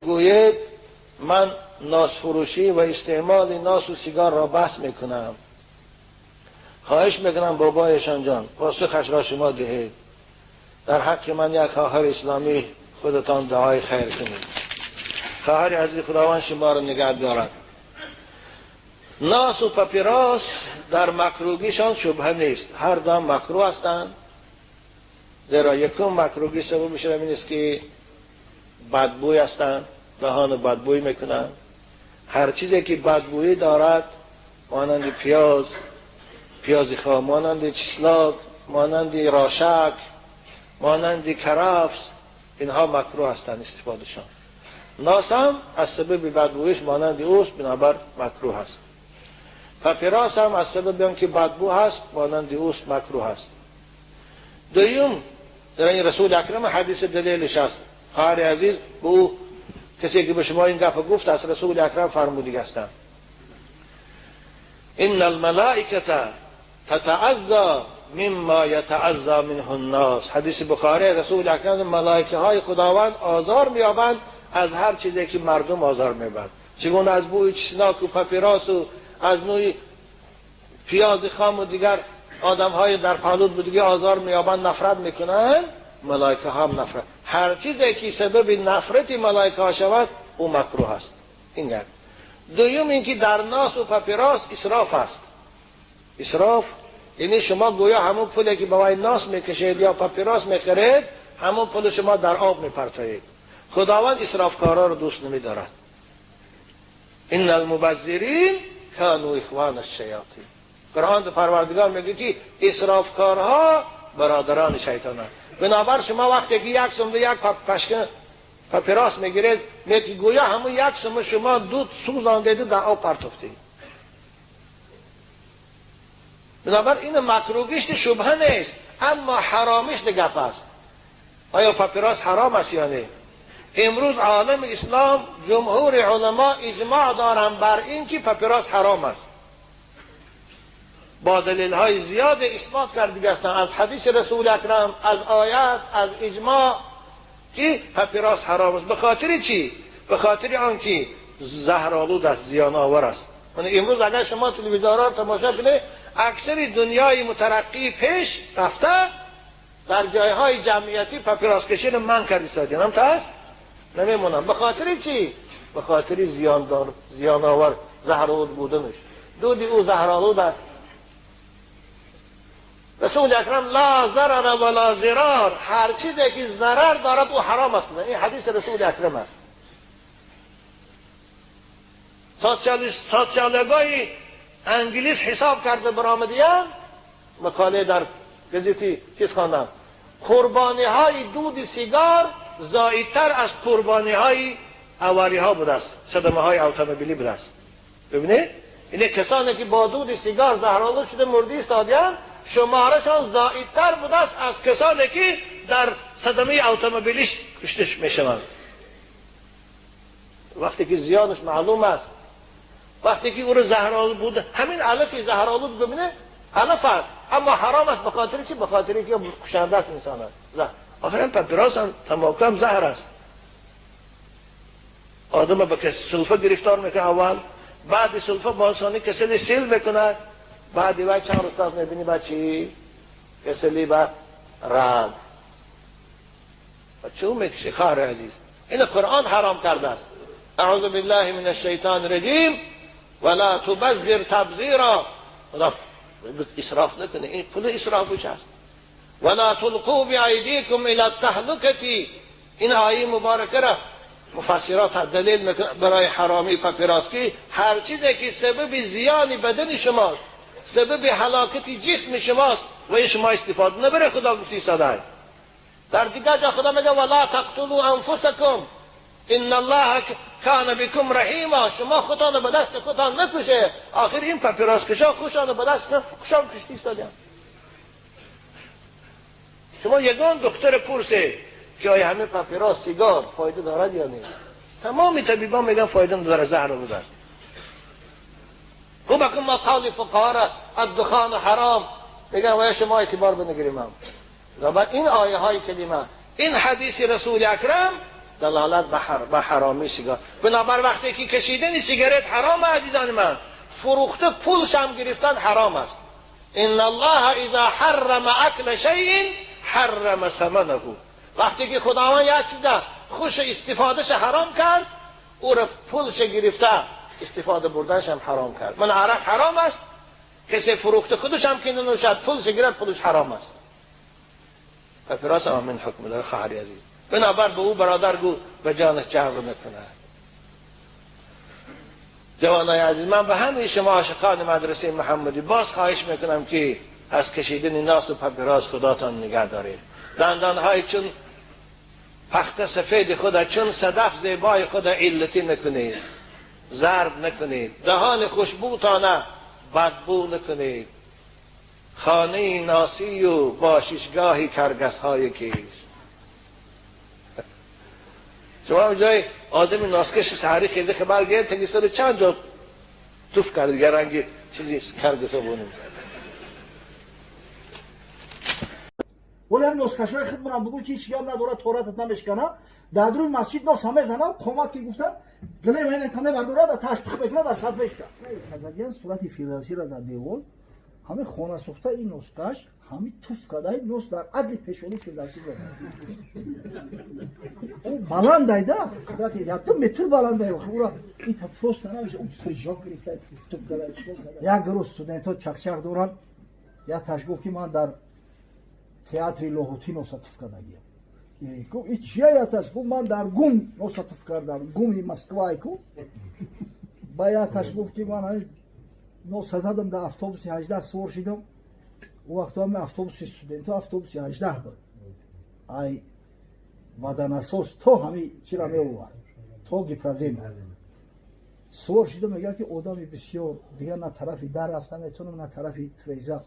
گوید من ناس فروشی و استعمال ناس و سیگار را بس میکنم. خواهش میکنم بابایشان جان پاسخش را شما دهید. در حق من یک خواهر اسلامی خودتان دعای خیر کنید. خواهر عزیز، خداوند شما را نگه دارد. ناس و پاپیراس در مکروهیشان شبهه نیست، هر دو هم مکروه هستند. زیرا یکم مکروهی سببش این است که بدبوی هستند، دهان بدبوی میکنند. هر چیزی که بدبویی دارد مانند پیاز، پیاز خام، مانند چسلاک، مانند راشک، مانند کرفس، اینها مکروه هستند استفادهشان. ناس هم از سبب بدبویش مانند اوست، بنابر مکروه هست. پاپیراس هم از سبب آنکه بدبو هست مانند اوست، مکروه هست. دویم در این رسول اکرم حدیث دلیلش است. خواهر عزیز، به او کسی که به شما این گپ گفت از رسول اکرم فرمودی هستند: ان الملائکه تتعذى مما یتعذى منه الناس. حدیث بخاری. رسول اکرم: ملائکه های خداوند آزار میابند از هر چیزی که مردم آزار میبند. چگونه از بوی چسناک و پاپیراس و از نوع پیاز خام و دیگر آدم های در پالود بودگی آزار میابند، نفرت میکنن، ملائکه هم نفرت. هر چیزی که سبب نفرت ملائکه ها شود او مکروه است. این یک. دویم اینکه در ناس و پاپیراس اسراف است. اسراف یعنی شما گویا همون پولی که با ناس میکشید یا پاپیراس میخرید، همون پول شما در آب میپرتایید. خداوند اسرافکارا رو دوست نمیدارد. ان المبذرین کانوا اخوان الشیاطین. قرآن پروردگار میگه که اسرافکارها برادران شیطانند. بنابر شما وقتی که یک سوم یک پشکه پاپیراس میگیرید، میگه گویا همون یک سوم شما دود سوزاندید، در آب پرتافتید. بنابر این مکروهیش شبهه نیست، اما حرامیش گپ است. آیا پاپیراس حرام است یا نه؟ امروز عالم اسلام، جمهور علما اجماع دارند بر این که پاپیراس حرام است. با دلیل های زیاد اثبات کرده هستند، از حدیث رسول اکرم، از آیات، از اجماع، که پاپیراس حرام است. به خاطر چی؟ به خاطر آنکه زهرآلود است، زیان آور است. یعنی امروز اگر شما تلویزیون را تماشا کنید، اکثر دنیای مترقی پیش رفته در جایهای جمعیتی پاپیراس کشیدن منع کرده. هم تا است نمیمونم. به خاطر چی؟ به خاطر زیان دار، زیان آور، زهرآلود بودنش. دودی او زهرآلود است. رسول اکرم: لا ضرر ولا ضرار. هر چیزی که ضرر دارد او حرام است. این حدیث رسول اکرم است. социологای انگلیس حساب کرده برآمدیان، مقاله در گزیتی چیز خواندم، قربانی های دود سیگار زایدتر از قربانی های اواری ها بوده است، صدمه های اتومبیلی بوده است. ببینید، این کسانی که با دود سیگار زهرآلود شده مردی استادیان، شمارشان زایدتر بوده است از کسانی که در صدمه اتومبیلیش کشته میشوند. وقتی که زیانش معلوم است، وقتی که او رو زهرآلود بود، همین علف زهرآلود، ببینه، علف است اما حرام است. به خاطر چی؟ به خاطر که کشنده است انسان است، زهر. آخر هم پاپیراس هم، تماکو هم زهر است. آدم به کس سلفه گرفتار میکنه اول، بعد سلفه با آسانی کسلی سیل میکند، بعد وقت چند روز پس میبینی با چی؟ کسلی با رگ و چون میکشه. خواهر عزیز، این قرآن حرام کرده است. اعوذ بالله من الشیطان الرجیم: ولا تبذر تبذیرا. خدا اسراف نکنه، این پول اسرافش است. ولا تلقوا بایدیکم الى التهلکه. این آیه مبارکه را مفسرات دلیل میکنه برای حرامی پاپیراس که هر چیزی که سبب زیان بدن شماست، سبب هلاکت جسم شماست و شما استفاده نبره، خدا گفتی ساده. در دیگر جا خدا میگه: ولا تقتلوا انفسکم ان الله کان بكم رحیما. شما خودتان به دست خودتان نکشه. آخر این پاپیراس کشا خوشان به دست خوشان کشتی ایستادن. شما یگان دختر پرسه که آیا همه پاپیراس، سیگار فایده دارد یا نه، تمام طبیبان میگن فایده نداره، زهر بوده. خوب اکن ما قول فقها الدخان حرام میگن و شما اعتبار بنگیریم هم. این آیه های کلمه، این حدیث رسول اکرم. دلالت به حرامی سیگار. بنابر وقتی که کشیدن سیگارت حرام عزیزان من، فروخته پولش هم گرفتن حرام است. ان الله اذا حرم اکل شیء حرم ثمنه. وقتی که خداوند یک چیز خوش استفادهش حرام کرد، او را پولش گرفته استفاده بردنش هم حرام کرد. من عرق حرام است، کسی فروخته خودش هم که ننوشد پولش گرفت، پولش حرام است. پاپیروس هم من حکم داره خواهر عزیز. بنابر به او برادر گو به جانش جهر نکنه. جوانای عزیز، من به همه شما عاشقان مدرسه محمدی باز خواهش میکنم که از کشیدن ناس و پاپیروس خداتان نگه دارید. دندانهای چون پخته سفید خدا، چون صدف زیبای خدا علتی نکنید، زرد نکنید، دهان خوشبوتانه بدبو نکنید. خانه ناسی و باششگاه کرگس های کیست. شما جای آدم ناسکش سحری خیزه خبر گرفت تگی سر چند جا توف کرد دیگه، رنگ چیزی کرگس ها بونیم. ولی هم ناسکشای خود بگو که هیچ گپ نداره، توراتت نمیشکنه. در درون مسجد ناس همه زنم قومت که گفتن گله من کمه برداره در تاش پخ میکنه در صف میسته. کزدیان صورت فردوسی را در دیوار همه خانه سوخته، این نسکش همه توف کرده، این نس در عدل پیشونی فردوسی بود. او بلند ایده قدرت ایده 2 متر بلند ایده، او را این تا پست نمیشه، او پرژا گرفته توف کرده. یک گروه استودنت ها چخچخ دارن، یا تاش گفت که من در театри Лоҳутӣ носа туф кардагиям. Гуфт и чия яташ? Гуфт ман дар ГУМ носа туф кардам, ГУМи Москвай ку. Ба яташ гуфт ки ман носа задам дар автобуси 18 сувор шидам. У вақто ҳами автобуси студентҳо автобуси 18 буд. Ай ваданасос то ҳами чира меовард, то Гипрозема. Сувор шидам, мегӯяд ки одами бисёр, дигар на тарафи дар рафта метавонам, на тарафи треза.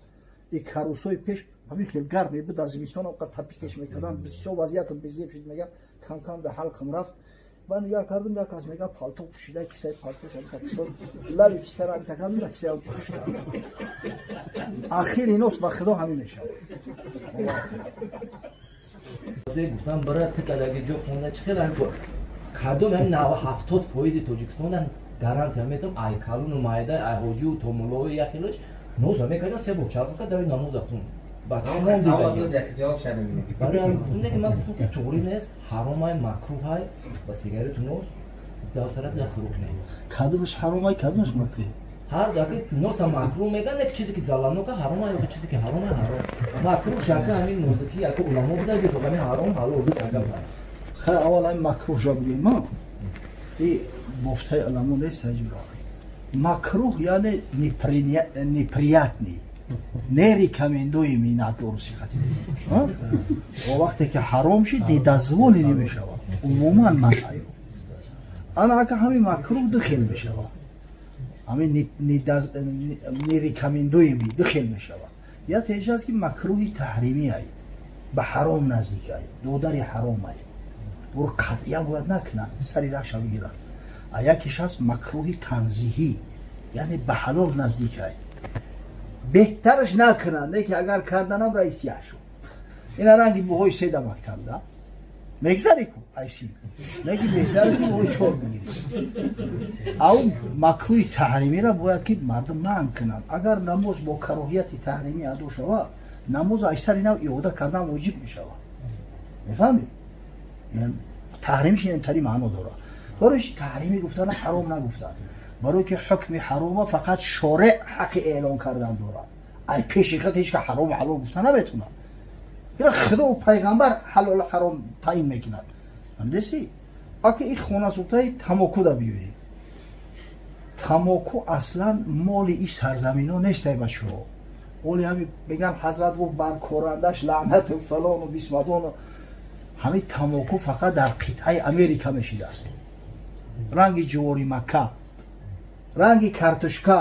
И карусои пеш ҳамин хел гарм мебуд, дар зимистон оқад тапикеш мекардам, бисёр вазъиятам безеб шуд. Мега кам кам дар ҳалқам рафт. Ман нигоҳ кардам, як кас мега палто пӯшида, кисаи палтош ҳамита кушод, лаби кисара ҳамита кардам, як кисаам пӯш кард. Ахир инос ба худо ҳамин мешавад. Гуфтам бара тикадаги ҷо хонда чӣ хел кадом ҳамин 70% Тоҷикистондан гарантия метам, ай калуну майда, ай ҳоҷиу томулои яхелош ноза мекарда, се бор чарх карда, дави намоз ахтун. Барои ҳамин гуфтам, не ки ман гуфтам ки туғри нест, ҳаромай, макруҳай ба сигарету нос давсарат даст рук не. Кадомаш ҳаромай, кадомаш макруҳ? Ҳар даки носа макруҳ меган, не ки чизе ки заланока ҳаромай, ё чизе ки ҳаромай ҳаром. Макруҳ шака ҳамин нозики яка уламо буда, ки ҳамин ҳаром ҳалол ду така. Хай, аввал ҳамин макруҳша бигӯем. Ма и бофтаи уламо нест ҳаҷура. Макруҳ яъне неприятный, не рекомендуемый на руси хати. Ва вақте ки ҳаром шид, недозволенный мешавад, умуман манъаю. Ана ака ҳамин макруҳ ду хел мешавад, ҳамин нерекомендуемый ду хел мешавад. Як ҳеҷ аст ки макруҳи таҳримӣ ай, ба ҳаром наздик ай, додари ҳаром ай, ӯро қатъиян бояд накунанд, сари раҳша бигиранд. А якеш ҳаст макруҳи танзиҳӣ, яъне ба ҳалол наздик ай, беҳтараш накунанд, не ки агар карданам раиси шуд. Ина ранги буҳои седа мактабда мегзари ку айси, не ки беҳтараш ки буҳои чор бигирӣ. Ав макруҳи таҳримиро бояд ки мардум манъ кунанд. Агар намоз бо кароҳияти таҳримӣ адо шавад, намоз аз сари нав иода кардан воҷиб мешавад. Мефаҳмед? Таҳримиш интари маъно дорад. Барои чи таҳримӣ гуфтан, ҳаром нагуфтан? Барои ки ҳукми ҳарома фақат шореъ ҳаққи эълон кардан дорад. Ай пеши худ ҳеч ка ҳарому ҳалол гуфта наметунад. Ира худо пайғамбар ҳалолу ҳаром таъин мекунад. Фаҳмидеси? Аки ин хонасӯхтаи тамокуда биёем. Тамоку аслан моли ин сарзамино нест, ай бачаҳо. Оли ҳами меган ҳазрат гуфт бар корандаш лаънату фалону бисмадону. Ҳамин тамоку фақат дар қитъаи Америка мешидааст. Ранги ҷувори Макка, ранги картошка,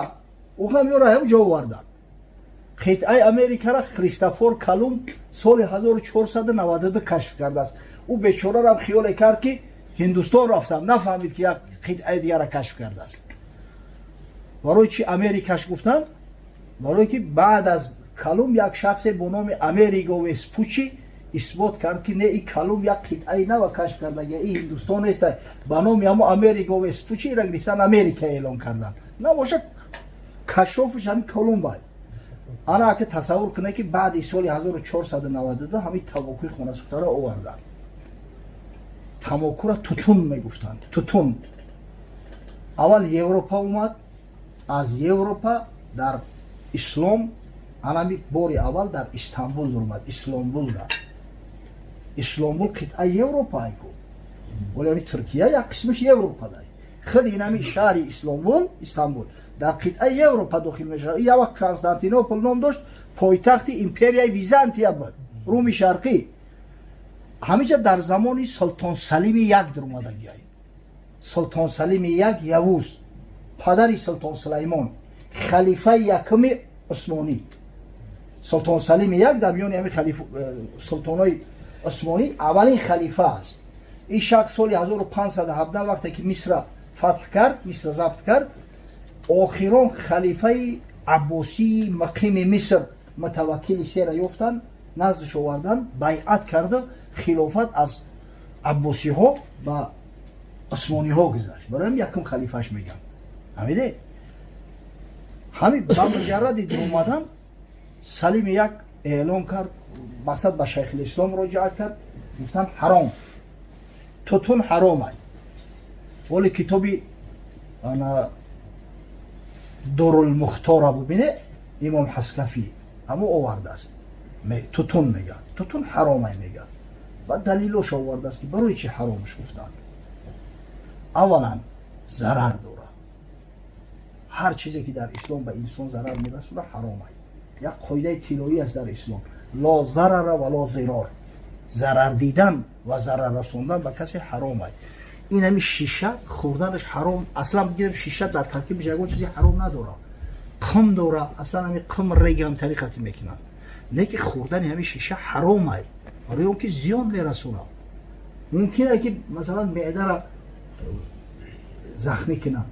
ӯ ҳам ёра ҳам ҷо овардан. Қитъаи Америкара Христофор Колумб соли 1492 кашф кардааст. Ӯ бечорарам хиёле кард ки Ҳиндустон рафтам, нафаҳмид ки як қитъаи дигара кашф кардааст. Барои чи Америкаш гуфтанд? Барое ки баъд аз Колумб як шахсе бо номи Америго Веспучи Исбот кард, ки не, и Колумб як қитъаи нава кашф кардаги, и Ҳиндустон неста. Ба номи ҳамо Америго Веспучи ира гирифтан, Америка эълон кардан. Набошад, кашофш ҳами Колумбай. Ана ака, тасаввур кунед, ки баъди соли 1492 ҳамин тамокуи хонасӯхтаро оварданд. Тамокура тутун мегуфтанд, тутун. Аввал Европа омад, аз Европа дар ислом анами бори аввал дар Истанбул омад, Исломбулда. Исломбул қитъаи Европа айку, вале ами Туркия як қисмаш Европадай. Худ инами шаҳри Исломбул, Истанбул дар қитъаи Европа дохил мешавад. Як вақт Константинопол ном дошт, пойтахти империяи Византия буд, Руми Шарқӣ. Ҳамиҷа дар замони Султон Салими як дурмадагиай. Султон Салими як Явуз, падари Султон Сулаймон, халифаи якуми Усмонӣ. Султон Салими як дар миёни ҳами султонҳои Усмонӣ аввалин халифа аст. Ин шахс соли 1517, вақте ки Мисра фатҳ кард, Мисра забт кард, охирон халифаи Аббосии муқими Миср Мутаваккили сера ёфтанд, наздиш овардан, байъат карда, хилофат аз Аббосиҳо ба Усмониҳо гузашт. Барои ҳам якум халифаш меган. Ҳамиде ҳами ба муҷарради дуромадан Салими як эълон кард, мақсад ба Шайхулислом муроҷиат кард, гуфтанд: ҳаром, тутун ҳаромай. Вале китоби ана Дурулмухтора бубине, Имом Ҳаскафӣ ҳамо овардааст. Тутун мегӯяд, тутун ҳаромай мегӯяд ва далилош овардааст, ки барои чӣ ҳаромаш гуфтанд. Аввалан, зарар дорад. Ҳар чизе ки дар ислом ба инсон зарар мерасонад, ҳаромай. Як қоидаи тиллоӣ аст дар ислом: ло зарара ва ло зирор. Зарар дидан ва зарар расондан ба касе ҳаромай. Ин ҳами шиша хӯрданаш ҳаром. Аслан бигирем, шиша дар таркибаш ягон чизи ҳаром надорад, қум дора. Аслан ҳами қум регам тариқати мекунанд, не ки хӯрдани ҳами шиша ҳаромай, барои он ки зиён мерасонад. Мумкин ки масалан меъдара захмӣ кунад,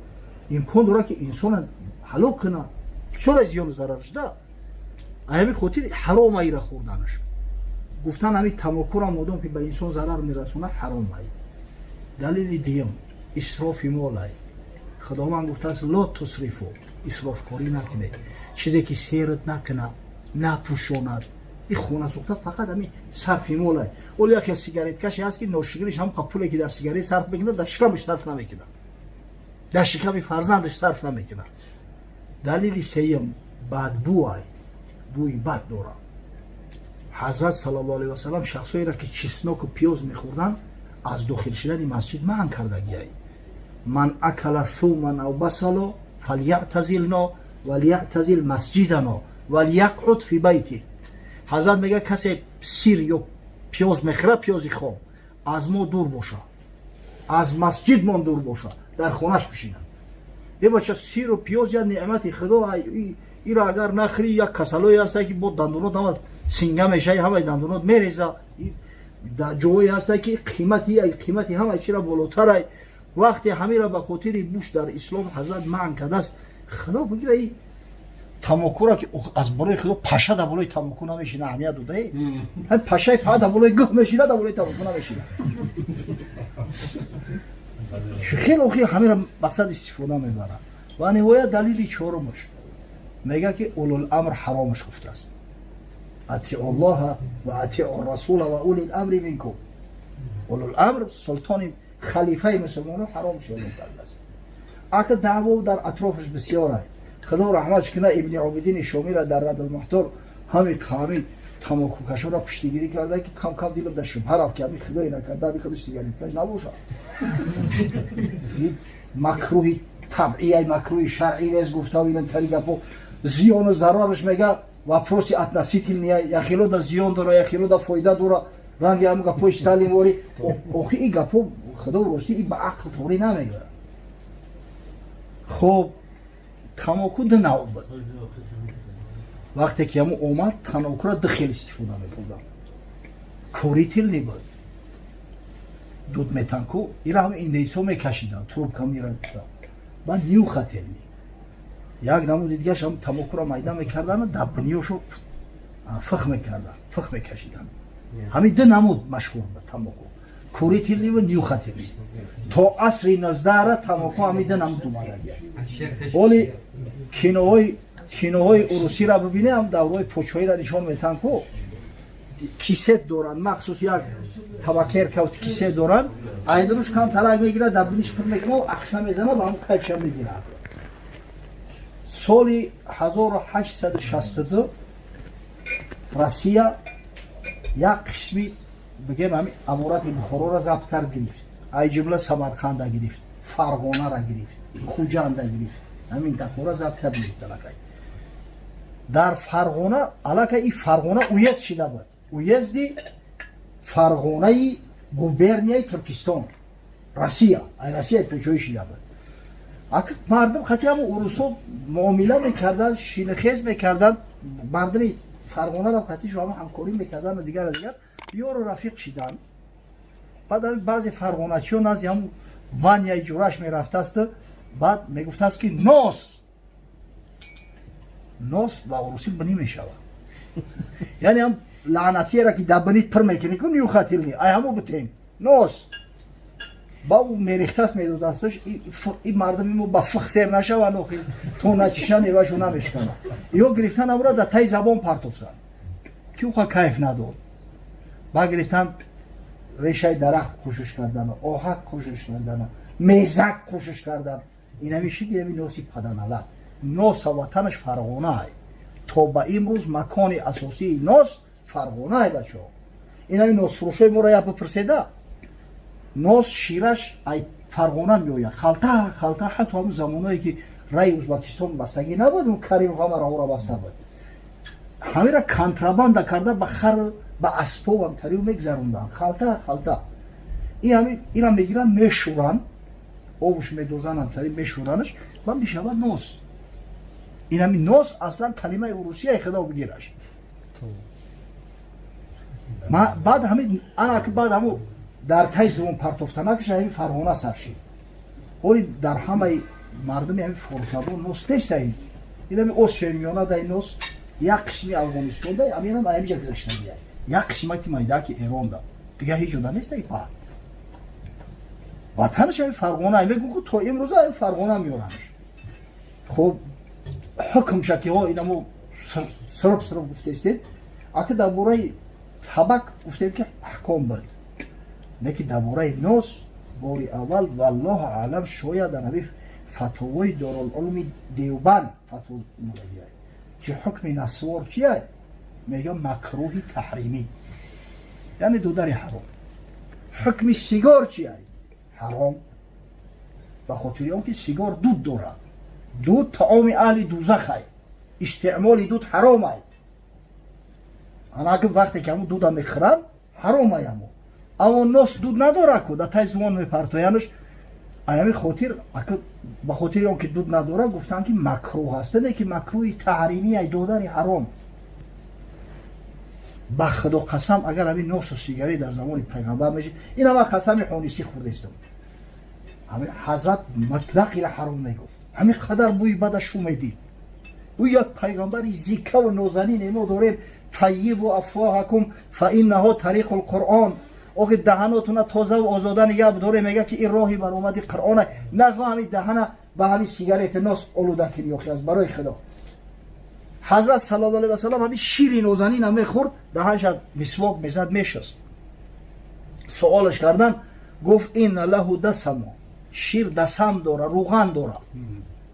имкон дорад, ки инсона ҳалок кунад. Бисёре зиёну зарараш да. Ҳамин хотир ҳаром айра хӯрданаш гуфтан. Ҳами тамокурам модом ки ба инсон зарар мерасонад, ҳаром ай. Далели дуюм исрофи молай. Худованд гуфтааст: ло тусрифу, исрофкорӣ накунед. Чизе ки серат накунад, напӯшонад. И хона сӯхта фақат ҳамин сарфи молай. Оле яке сигареткаше ҳаст, ки ношукриш ҳам пуле ки дар сигарет сарф мекунад, дар шикамаш сарф намекунад, дар шиками фарзандаш сарф намекунад. Далели сеюм бадбӯай, бӯи бад дорад. Ҳазрат саллаллоҳу алайҳи васалам шахсҳоеро, ки чесноку пиёз мехӯрданд, аз дохил шудани масҷид манъ кардагиай. Ман акала суман ав басало фалятазилно валятазил масҷидано валяқъуд фи байти. Ҳазрат мегӯяд: касе сир ё пиёз мехӯрад, пиёзи хом, аз мо дур боша, аз масҷидмон дур боша, дар хонаш бишинад. Бебача, сиру пиёз як неъмати Худо. Ира агар нахӯри, як касалое ҳаста, ки бо дандонот ҳама синга мешавӣ, ҳамаи дандонот мереза. Ҷое ҳаста, ки қимати ҳамаи чира болотарай. Вақте ҳамира ба хотири буш дар ислом ҳазрат манъ кардааст, Худо бигира и тамокура, ки аз болои Худо паша дар болои тамоку намешина, аҳамият додае? Ҳами пашаи фақат дар болои гӯҳ мешина, дар болои тамоку намешина. Хеле охи ҳамира мақсад истифода мебарад. Ва ниҳоят далели чорумаш мега, ки улуламр ҳаромаш гуфтааст: атиу ллоҳа ва атиу расула ва ули ламри минкум. Улуламр, султони халифаи мусулмонон ҳаромаш эълон кардааст. Ака, даъво дар атрофаш бисёр ай. Худо раҳматш кунад, Ибни Обидини Шомира дар Радулмуҳтор ҳами қами тамокукашоро пуштигирӣ карда, ки кам кам дилам дар шубҳа рафт, ки ҳами худое накарда, ҳами худо сигареткаш набошад. Макрӯҳи табъияй, макрӯҳи шаръӣ нест, гуфтам. Ина тари гапо зиёну зарараш мега, вопроси относительный, яхелода зиён дора, яхелода фоида дора. Ранги ҳамн гапои Сталин вори. Охи, и гапо, худо ростӣ, и ба ақл тоғрӣ намегӯяд. Хоб, тамоку ду навъ буд. Вақте ки ҳамн омад, тамокура ду хел истифода мебурданд. Курительный буд, дуд метанку, ира ҳам индейсо мекашиданд, трубка мира. Баъд нюхательный, як намуди дигарш, ҳам тамокура майда мекардану дар бинёшо фих мекарданд, фих мекашиданд. Ҳамин ду намуд машҳур буд тамоку: курительный ва нюхательный. То асри 19-ра тамоку ҳамин ду намуд омадагия. Оли киноҳои урусиро бибине, ҳам давраҳои почоиро нишон метаҳанд ку, кисет доранд, махсус як табакерка кисет доранд, айдаруш кам тарак мегирад, дар биниш пур мекунад, акса мезанад ва ҳам кайфша мегирад. Соли 1862 Россия як қисми, бигем, ҳами аморати Бухороро забт кард, гирифт, ай ҷумла Самарқанда гирифт, Фарғонара гирифт, Хуҷанда гирифт, ҳамин такора забт кард, гирифт. Аллакай дар Фарғона, аллакай и Фарғона уезд шида буд, уезди Фарғонаи губернияи Туркистон, Россия, ай Россия печоӣ шида буд. Ака мардум хати ҳамо урусо муомила мекарданд, шинахез мекарданд, мардуми Фарғонаро хати шумо ҳамкорӣ мекарданд, дигар дигар ёру рафиқ шиданд. Баъд баъзе фарғоначиҳо назди ҳамун Ваняи ҷураш мерафтасту баъд мегуфтааст, ки нос, нос ба урусӣ бинӣ мешавад, яъне ҳам лаънатиеро, ки дар бинит пир мекунӣ ку, нюхательный, ай ҳамо битем нос. Ба ӯ мерехтаст, медодасташ, и мардуми мо ба фих сер нашаванд, охи то начиша невашу намешканад. Ё гирифтан амра дар таи забон партофтан, ки уха кайф надод. Ба гирифтан решаи дарахт хушуш кардану оҳак хушуш кардану мезак хушуш кардан. Инами шид, инами носи паданалат. Носа ватанаш Фарғонай, то ба имрӯз макони асосии нос Фарғонай. Бачаҳо, инами носфурӯшои моро як бипурседа, нос шираш ай Фарғона меояд, халта халта. Ҳатто ҳамун замоное ки раи Узбакистон бастагӣ набуд, он Каримов ҳама раҳоро баста буд, ҳамира контрабанда карда, ба хар, ба асбобам тариу мегзаронданд, халта халта. И ҳами ира мегиранд, мешӯранд, обуш медозанам тари, мешӯранаш ва мешавад нос. Инами нос аслан калимаи урусия, худо бигираш. Баъд ҳами ана баъд ҳаму дар тай зубон партофтанакаш ҳами Фарғона сар шид. Оли дар ҳамаи мардуми ҳами форсзабон нос неста. Инами Осиёи Миёна дай нос, як қисми Афғонистон дай, аминам аймиҷа гузаштагия, як қисмати майдаки Эрон да, дигар ҳеҷ ҷода неста. Баъд ватанаш ҳами Фарғона, мегӯ, то имрӯза ҳами Фарғона меоранаш. Хуб, ҳукмша ки ҳо инамо сирб сирб гуфтестем, ака дар бораи табак гуфтем, ки аҳком буд, лекин дар бораи нос бори аввал, валлоҳу аълам, шояд дар ҳамин фатвои Дорулулуми Девбанд фатво омадагиай, ки ҳукми насвор чия, мегӯям макрӯҳи таҳримӣ, яъне дудари ҳаром. Ҳукми сигор чия? Ҳаром, ба хотири он ки сигор дуд дорад, дуд таоми аҳли дузахай, истеъмоли дуд ҳаромай. Анаки вақте ки ҳамун дуда мехӯранд, ҳаромай. Аммо нос дуд надорад ку, дар тай зубон мепартоянаш. Аями хотир, ба хотири он ки дуд надорад, гуфтанд, ки макрӯҳ аст, не ки макрӯҳи таҳримӣ, ай додари ҳаром. Ба худо қасам, агар ҳамин носу сигарет дар замони пайғамбар мешид, ин ҳама қасами ҳонисӣ хӯрдестам, ҳазрат мутлақ ира ҳаром мегуфт. Ҳамин қадар бӯи бада шу медид. Ӯ як пайғамбари зикаву нозанин мо дорем. طيبوا أفواهكم فإنها طريق القرآن. Охи даҳанотуна тозаву озода нигаҳ бидоре, мега, ки ин роҳи баромади Қуръона. Нахо ҳамин даҳана ба ҳамин сигарети нос олуда кунӣ. Охи аз барои худо, ҳазрат саллаллоҳу алайҳи васалам ҳамин шири нозанина мехӯрд, даҳанша мисвок мезад, мешаст. Суолаш кардан, гуфт: إن له دسما. Шир дасам дора, руған дора,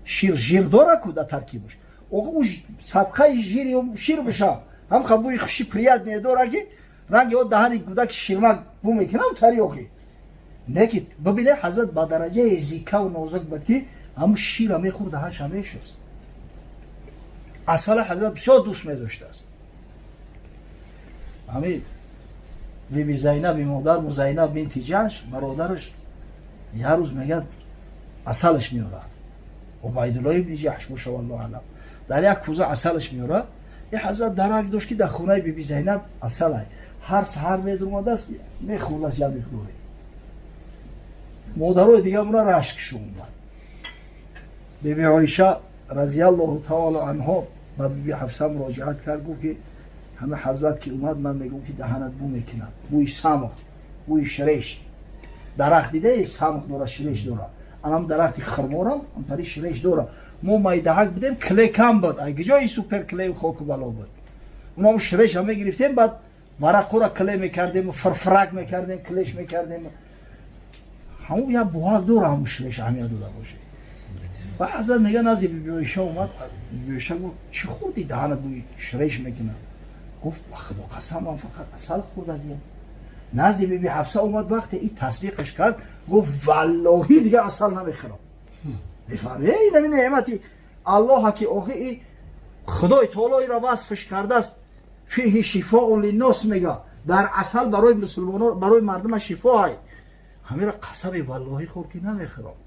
шир жир дора ку дар таркибаш. Охи ӯ садқаи жири шир биша, ҳам бӯи хуши приятное дора, ки ранги о даҳани кӯдаки ширмак бу мекунам тари. Охи не ки бибине, ҳазрат ба дараҷаи зикаву нозук буд, ки ҳамун шира мехӯрд, даҳанша мешуст. Асала ҳазрат бисёр дӯст медоштааст. Ҳами биби Зайнаби модарму, Зайнаб бинти Ҷаш, бародараш, як рӯз мегӯяд, асалаш меорад, Убайдулло ибни Ҷаҳш боша, валлоҳу аълам, дар як кӯза асалаш меорад. И ҳазрат дарак дошт, ки дар хонаи биби Зайнаб асалай. Ҳар саҳар медурмадааст, мехӯрдааст як миқдоре. Модарои дигармона рашкшо омад. Биби Оиша разиаллоҳу таоло анҳо ба биби Ҳафса муроҷиат кард, гуфт, ки Ҳама ҳазрат ки омад, ман мегӯм, ки даҳанат бӯ мекунад, бӯи самғ, бӯи ширеш. Дарахт дидаи, самғ дора, ширеш дора. Анам дарахти хурморам амтари ширеш дора. Мо майдаҳак будем, клей кам буд, ай киҷои супер клей хоку бало буд. Унам ширеша мегирифтем, баъд варақура клей мекардем, фирфирак мекардем, клей ш мекардем. Ҳамун як буҳак дора, ҳамун ширеш аҳамият дода боше. Ва ҳазрат мега, назди Бибиоиша омад. Бибиоиша гуфт: «Чӣ хӯрдӣ, даҳанат бӯи ширеш мекунад?» Гуфт: «Ба Худо қасам, ман фақат асал хӯрдагиям». Назди Биби Ҳафса омад, вақте и тасдиқаш кард, гуфт: «Валлоҳӣ, дига асал намехӯрам». Мефаҳми, инами неъмати Аллоҳа, ки охи и Худои таоло иро васфш кардааст. فيه شفاء للناس мега, дар асал барои мусулмоно, барои мардума шифо ай. Ҳамира қасами валлоҳӣ хӯр, ки намехӯрам.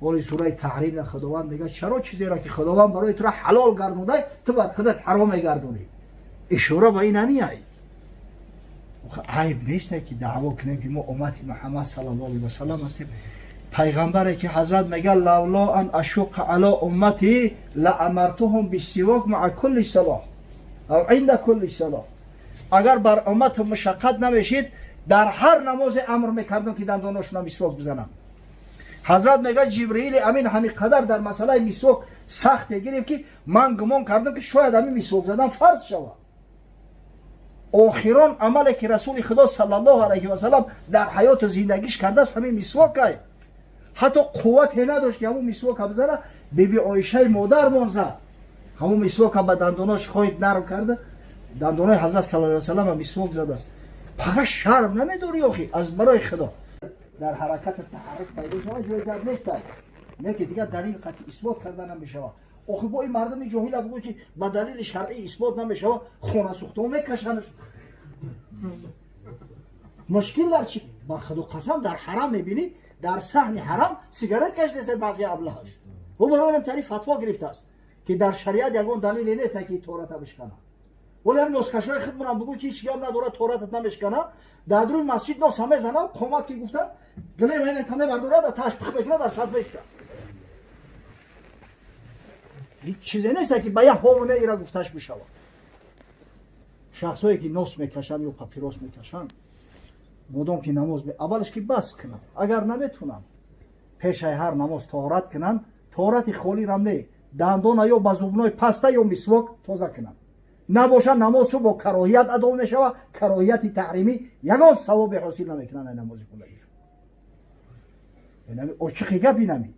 Боли сураи Таҳрим Худованд мега: «Чаро чизеро, ки Худованд барои тура ҳалол гардондай, ту бар худат ҳаром мегардонӣ?» Ишора ба ин ҳамиай. Айб нест, ки даъво кунем, ки мо уммати Муҳаммад саллаллоҳу алайҳи васалам ҳастем. Пайғамбаре ки ҳазрат мега: لولا أن أشق على أمتي لأمرتهم بالسواك مع كل صلاة أو عند كل صلاة. Агар бар уммат мушаққат намешид, дар ҳар намозе амр мекардам, ки дандоношона мисвок бизананд. Ҳазрат мега, Ҷибриили Амин ҳамин қадар дар масъалаи мисвок сахте гирифт, ки ман гумон кардам, ки шояд ҳамин мисвок задан фарз шавад. Охирон амале, ки Расули Худо саллаллоҳу алайҳи васалам дар ҳаёту зиндагиш кардааст, ҳамин мисвокай. Ҳатто қуввате надошт, ки ҳамун мисвока бизана. Биби Оишаи модармон зад ҳамун мисвока, ба дандонош хоҳид нарм карда, дандонои ҳазрат саллаллоҳу алайҳи васалам мисвок задааст. Пага шарм намедорӣ, охи, аз барои Худо? Дар ҳаракати таҳаррук пайдо шавад, ҷои гап нестай, не ки дигар далил қатъи исбот карда намешавад. Охи, бо ин мардуми ҷоҳила бигӯй, ки ба далили шаръӣ исбот намешавад, хона сӯхто мекашанаш. Мушкил дар чи? Ба Худо қасам, дар ҳарам мебинӣ, дар саҳни ҳарам сигарет кашидаса баъзе аблаҳаш. Ӯ барои тари фатво гирифтааст, ки дар шариат ягон далеле нест, ки тората бишкана. Вале ҳам носкашои худмонам бигӯй, ки ҳеч гап надорад, торатат намешкана. Дар дуруи масҷид носа мезана, қомат ки гуфта, гилем та мебардорад, таш пих мекунад, дар саф меиста. Ҳеҷ чизе нест, ки ба як ҳову не ира гуфташ бишавад. Шахсое, ки нос мекашанд ё папирос мекашанд, модом ки намоз, аввалаш ки бас кунанд. Агар наметунанд, пешаи ҳар намоз тоҳорат кунанд. Тоҳорати холирам не, дандона ё ба зубной паста ё мисвок тоза кунанд. Набошад, намозшо бо кароҳият адо мешавад, кароҳияти таҳримӣ, ягон савобе ҳосил намекунанд намози хундагишо. Очиқи гап инами.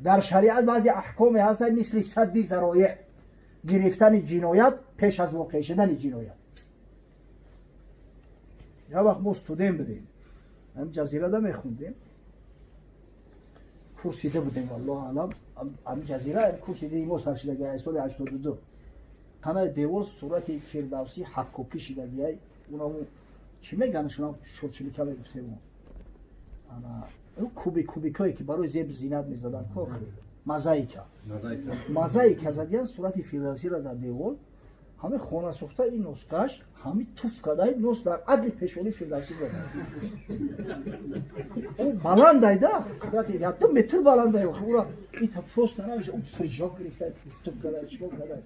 Дар шариат баъзе аҳкоме ҳастанд, мисли садди зароеъ, гирифтани ҷиноят пеш аз воқеъ шудани ҷиноят. Як вақт мо студент будем, ҳам Ҷазирада мехондем, курсида будем, валлоҳу аълам. Ҳам Ҷазира курсидаи мо сар шидагиай соли 82. Танаи девор сурати Фирдавсӣ ҳаккокӣ шидагиай. Унаму чӣ меганаш, унам шурчилика мегуфтем. Ана кубик, кубикое, ки барои зеб зинат мезадан, мозаика задиян сурати Фирдавсиро дар девор. Ҳами хона сохта, ин носкаш ҳами туф карда, нос дар адли пешонии Фирдавсӣ зада. Ӯ баландайда, қудрати 1 метр баландай, ура ита просто намеша. Ӯ прыжок гирифта, туф карда, чикор карда.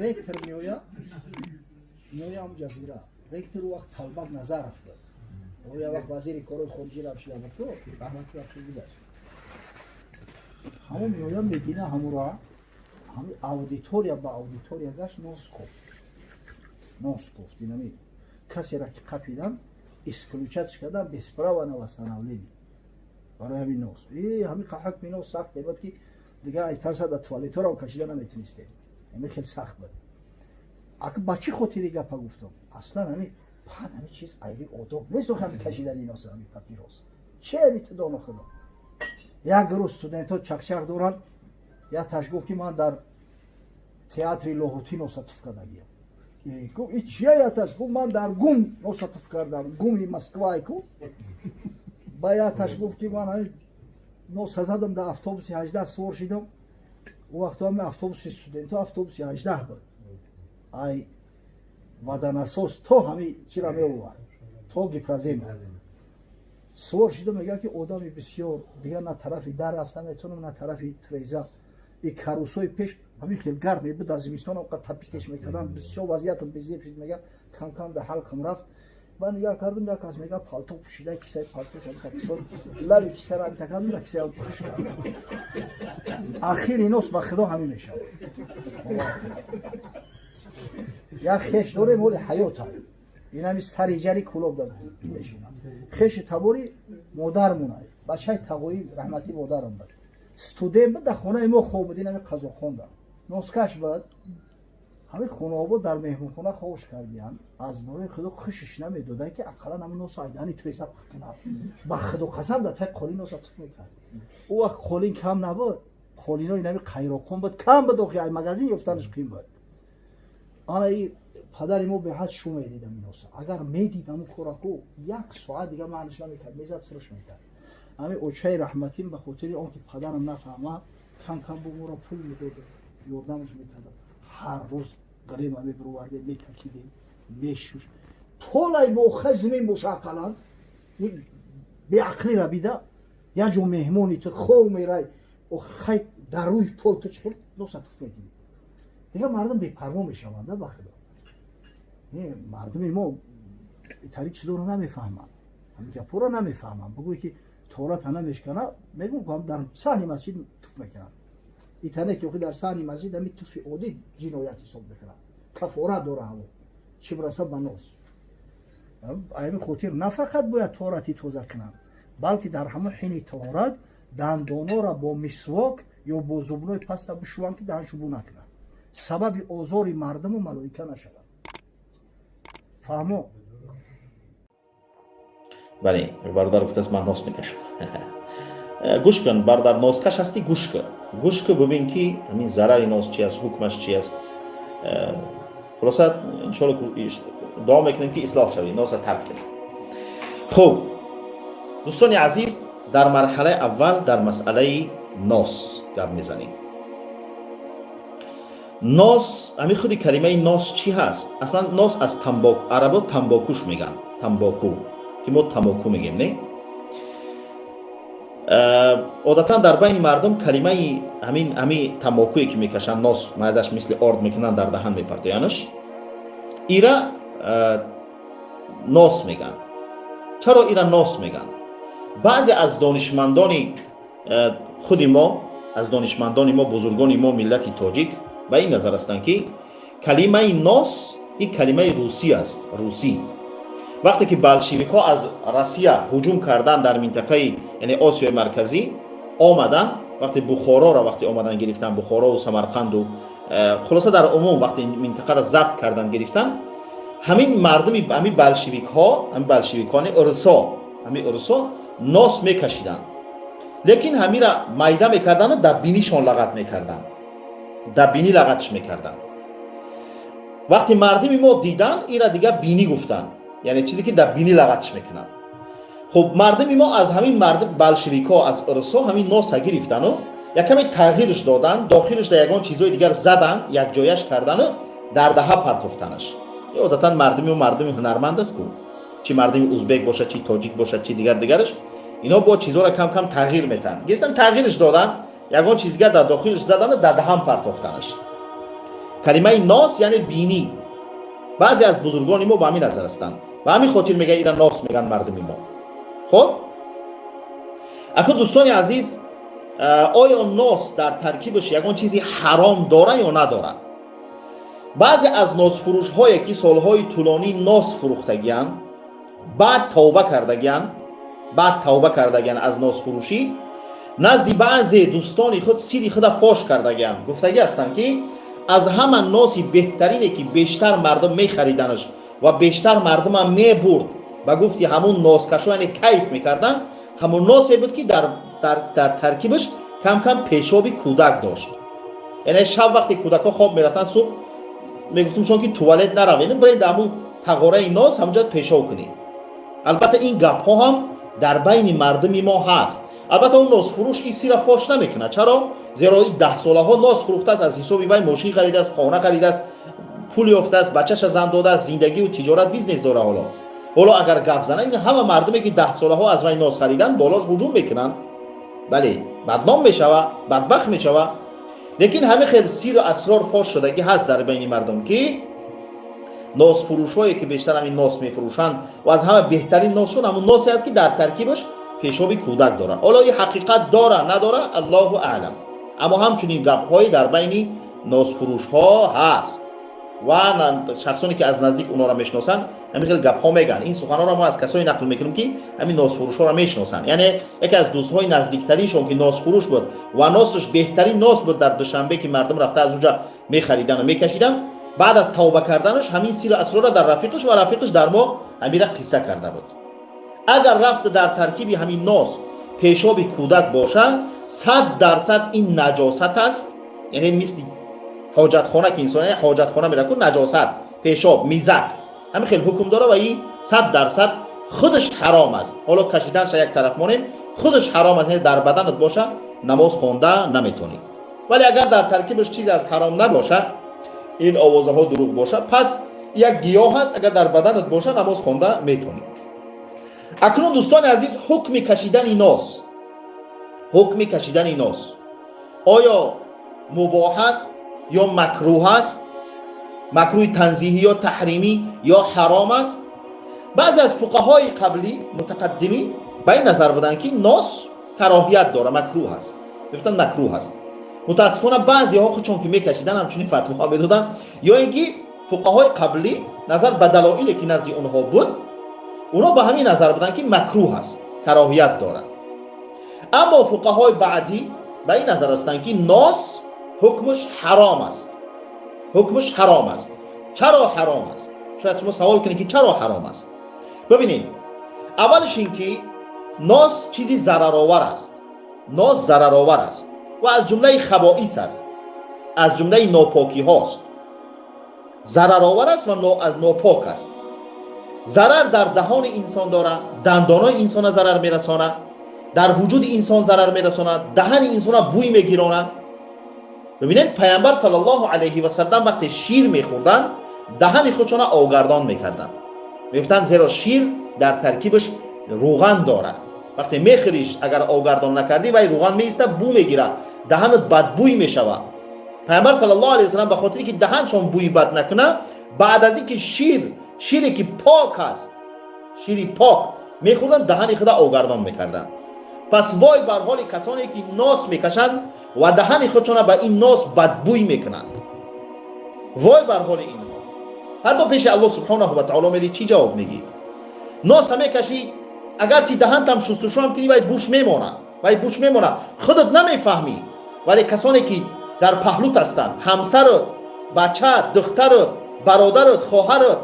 Ректор меоя ҳам Ҷазира. Ректор вақт Талбак Назаров буд. Ӯ як вақт вазири корҳои хориҷӣ рафт шуда буд, раҳмати рафта гузашт. Ҳамон меоя, мебина ҳамура, ҳами аудитория ба аудитория гашт, нос кофт, нос кофт. Инами касера ки қапидан, исключать кардан без права на восстановление барои ҳамин нос. Ҳами ҳукми нос сахт буд, ки дигар айтарса да туалеторам кашида наметунистем. Ҳами хел сахт буд. Ака, ба чӣ хотири гапа гуфтам? Аслан ҳами пад ҳами чиз айби одоб нест. Ҳами кашидани нос, ҳами папирос че ҳами тудону худо. Як гурӯҳ студентҳо чақчақ доранд. Якташ гуфт, ки ман дар театри Лоҳутӣ носа туф кардагиям. Гуфт: «И чия?» Якташ гуфт: «Ман дар ГУМ носа туф кардам, ГУМи Москвай ку». Ба якташ гуфт, ки ман носа задам, дар автобуси 18 сувор шидам. Ӯ вақто ҳами автобуси студентҳо, автобуси 18 буд, ай водонасос то ҳами чира меовард, то Гипрозема сувор шидам. Мега, ки одами бисёр, дигар на тарафи дар рафта метавонам, на тарафи треза. И карусои пеш Ҳамин хел гарм мебуд, дар зимистон оқа тапикеш мекардам, бисёр вазъиятам безеб шуд, мега, кам кам дар ҳалқам рафт. Ман нигоҳ кардам, як кас, мега, палто пӯшида, кисаи палтош ҳамита кушод, лаби кисаро ҳамита кардам, дар кисаи хуш кард. Ахири нос, ба худо, ҳамин мешавад. Як хеш дорем, оли ҳаёта, инами сари ҷари Кулоб да мешинам, хеши табори модармонай, бачаи тағоӣ раҳматӣ модарам буд, студент буд, дар хонаи мо хоб буд. Инами қазоқхонда носкаш буд. Ҳамин хонаобод дар меҳмонхона хобш кардиян. Аз борои худо хушиш намедода, ки ақаллан ҳамин носа айдани треса кунад. Ба худо қасам, дар таи қолин носа туф мекард. Ӯ вақт қолин кам набуд, қолинои нами қайроқон буд, кам буд, охи ай магазин ёфтанаш қин буд. Ана и падари мо беҳад шу медид ҳамин носа. Агар медид ҳамун кораку, як соат дига маъниш намекард, мезад, сирш мекард. Ҳамин очаи раҳматим ба хотири он ки падарам нафаҳма, кам кам бо моро пул медод, ёрдамаш мекард. Ҳар рӯз грема мебировардем, метакидем, мешуш, полай бохай зимин боша, ақаллан беақлира бида. Як ҷо меҳмони ту хов мерай, хай, дар рӯи пол ту чӣ хел носа туф мекунӣ? Дига мардум бепарво мешаванд. Ба худо, мардуми мо тари чизоро намефаҳманд, ҳамин гапҳоро намефаҳманд. Бигӯй, ки тоҳората намешкана, мегӯм, дар саҳни масҷид туф мекунанд. Итане ки дар саҳни масҷид ҳами туфи оддӣ ҷиноят ҳисоб мекунанд, кафора дора ҳаво, чӣ бираса ба нос. Ҳамин хотир на фақат бояд тоҳорати тоза кунанд, балки дар ҳамон ҳини тоҳорат дандонора бо мисвок ё бо зубной паста бишӯванд, ки даҳаншо бу накунад, сабаби озори мардуму малоика нашавад. Фаҳмо? Бале, бародар гуфтааст, ман нос мекашам. Гӯш кун, бародар, носкаш ҳастӣ, гӯш кун, гӯш кун, бубин, ки ҳамин зарари нос чи аст, ҳукмаш чи аст. Хулоса, иншоалло, дуо мекунем, ки ислоҳ шавӣ, носа тарк кунӣ. Хуб, дӯстони азиз, дар марҳалаи аввал дар масъалаи нос гап мезанем. Нос, ҳамин худи калимаи нос чӣ ҳаст аслан? Нос аз тамбок, арабо тамбокуш мегӯянд, тамбоку, ки мо тамоку мегӯем, не? Одатан дар байни мардум калимаи ҳамин тамокуе, ки мекашанд, нос майдаш мисли орд мекунанд, дар даҳан мепартоянаш, ира нос мегӯянд. Чаро ира нос мегӯянд? Баъзе аз донишмандони худи мо, аз донишмандони мо, бузургони мо, миллати тоҷик, ба ин назар ҳастанд, ки калимаи нос ин калимаи русӣ аст, русӣ. Вақте ки болшевикҳо аз Россия ҳуҷум кардан дар минтақаи, яъне Осиёи Марказӣ омаданд, вақте Бухороро, вақте омадан гирифтан, Бухорову Самарқанду, хулоса, дар умум вақте минтақаро забт кардан гирифтан, ҳамин мардуми ҳамин болшевикҳо, ҳамин болшевикҳо, урусо, ҳамин урусо нос мекашиданд, лекин ҳамира майда мекарданду дар бинишон лағат мекарданд, дар бинӣ лағатш мекарданд. Вақте мардуми мо диданд ира, дигар бинӣ гуфтанд, яъне чизе, ки дар бинӣ лағатш мекунанд. Хуб, мардуми мо аз ҳамин мардум болшевикҳо, аз урусҳо ҳамин носа гирифтану якаме тағйирш доданд, дохилаш дар ягон чизҳои дигар заданд, якҷояш кардану дар даҳа партофтанаш. Одатан мардуми мардуми ҳунарманд аст ку, чӣ мардуми узбек бошад, чӣ тоҷик бошад, чӣ дигар дигараш, ино бо чизҳоро кам кам тағйир метаҳанд. Гирифтан, тағйирш доданд, ягон чиз дигар дар дохилаш задану дар даҳан партофтанаш. Калимаи нос яъне бинӣ. Баъзе аз бузургони мо ба ҳамин назар ҳастанд, ба ҳамин хотир мегӯяд, ира нос мегӯянд мардуми мо. Хуб, акун, дӯстони азиз, оё нос дар таркибаш ягон чизи ҳаром дора ё надорад? Баъзе аз носфурӯшҳое, ки солҳои тӯлонӣ нос фурӯхтагианд, баъд тавба кардагианд, баъд тавба кардагианд аз носфурӯшӣ, назди баъзе дӯстони худ сири худа фош кардагианд. Гуфтагӣ ҳастанд, ки аз ҳама носи беҳтарине, ки бештар мардум мехариданаш ва бештар мардумам мебурд, ба гуфти ҳамун носкашо, яъне кайф мекарданд, ҳамун носе буд, ки дар таркибаш кам-кам пешоби кӯдак дошт. Яъне шаб вақте кӯдакҳо хоб мерафтанд, субҳ мегуфтумшон, ки туалет наравед, биред ҳамун тағораи нос, ҳамунҷа пешоб кунед. Албатта, ин гапҳо ҳам дар байни мардуми мо ҳаст. Албатта, он носфурӯш ин сира фош намекунад. Чаро? Зеро ин даҳсолаҳо нос фурӯхтааст, аз ҳисоби вай мошин харидааст, хона харидааст, пул ёфтааст, бачаша зан додааст, зиндагиву тиҷорат, бизнес дора. Ҳоло агар гап зана, ин ҳама мардуме, ки даҳсолаҳо аз вай нос хариданд, болош ҳуҷум мекунанд. Бале, бадном мешава, бадбахт мешава. Лекин ҳамин хел сиру асрор фош шудагӣ ҳаст дар байни мардум, ки носфурӯшҳое, ки бештар ҳамин нос мефурӯшанд ва аз ҳама беҳтарин носшон ҳамун носе аст, ки дар таркибаш пешоби кӯдак дорад. Ҳоло ин ҳақиқат дора, надора, аллоҳу аълам, аммо ҳамчунин гапҳое дар байни носфурӯшҳо ҳаст ва шахсоне, ки аз наздик онҳоро мешиносанд, ҳамин хел гапҳо мегӯянд. Ин суханҳоро мо аз касое нақл мекунем, ки ҳамин носфурӯшҳоро мешиносанд. Яъне яке аз дӯстҳои наздиктариншон, ки носфурӯш буд ва носаш беҳтарин нос буд дар Душанбе, ки мардум рафта аз уҷа мехаридану мекашиданд, баъд аз тавба карданаш ҳамин сиру асрорро дар рафиқаш ва рафиқаш дар мо ҳамира қисса карда буд. Агар рафта дар таркиби ҳамин нос пешоби кӯдак бошад, 100% ин наҷосат аст. Яъне мисли ҳоҷатхона, ки инсон ҳоҷатхона мерад, наҷосат, пешоб, мизак, ҳамин хел ҳукм дора ва ин 100% худаш ҳаром аст. Ҳоло кашиданша як тараф монем, худаш ҳаром аст, яъне дар баданат боша, намоз хонда наметонӣ. Вале агар дар таркибаш чизе аз ҳаром набоша, ин овозаҳо дурӯғ боша, пас як гиёҳ аст, агар дар баданат боша, намоз хонда метонӣ. Акнун, дӯстони азиз, ҳукми кашидани нос, ҳукми кашидани нос оё мубоҳ аст ё макрӯҳ аст, макрӯҳи танзиҳӣ ё таҳримӣ ё ҳаром аст? Баъзе аз фуқаҳои қаблӣ, мутақаддимин, ба ин назар буданд, ки нос кароҳият дора, макрӯҳ аст. Мегуфтанд, макрӯҳ аст. Мутаассифона, баъзеҳо худшон ки мекашиданд, ҳамчунин фатвоҳо медоданд. Ё ин ки фуқаҳои қаблӣ назар ба далоиле, ки назди онҳо буд, онҳо ба ҳамин назар буданд, ки макрӯҳ аст, кароҳият дорад. Аммо фуқаҳои баъдӣ ба ин назар ҳастанд, ки нос ҳукмаш ҳаром аст, ҳукмаш ҳаром аст. Чаро ҳаром аст? Шояд шумо савол кунед, ки чаро ҳаром аст. Бибинед, аввалаш ин ки нос чизи зараровар аст. Нос зараровар аст ва аз ҷумлаи хабоис аст, аз ҷумлаи нопокиҳост. Зараровар аст ва нопок аст. Зарар дар даҳони инсон дорад, дандонои инсона зарар мерасонад, дар вуҷуди инсон зарар мерасонад, даҳани инсона бӯй мегиронад. Бибинед, Паямбар саллаллоҳу алайҳи васалам вақте шир мехӯрданд, даҳани худшона овгардон мекарданд. Мегуфтанд, зеро шир дар таркибаш рӯған дорад, вақте мехӯриш, агар овгардон накардӣ, вай рӯған меиста, бӯ мегирад, даҳанат бадбӯй мешавад. Паямбар саллаллоҳу алайҳи васалам ба хотире ки даҳаншон бӯи бад накунад, баъд аз ин ки шир, шире ки пок аст, шири пок мехӯрданд, даҳани худа овгардон мекарданд. Пас вой бар ҳоли касоне, ки нос мекашанд ва даҳани худшона ба ин нос бадбӯй мекунанд. Вой бар ҳоли инҳо! Ҳар пеши Аллоҳ субҳонаҳу ва таоло мерӣ, чӣ ҷавоб мегӣ? Носа мекашӣ, агарчи даҳантам шустушӯам кунӣ, вай буш мемонад, вай буш мемонад. Худат намефаҳмӣ, вале касоне, ки дар паҳлут ҳастанд, ҳамсарат, бачаат, духтарат, бародарат, хоҳарат,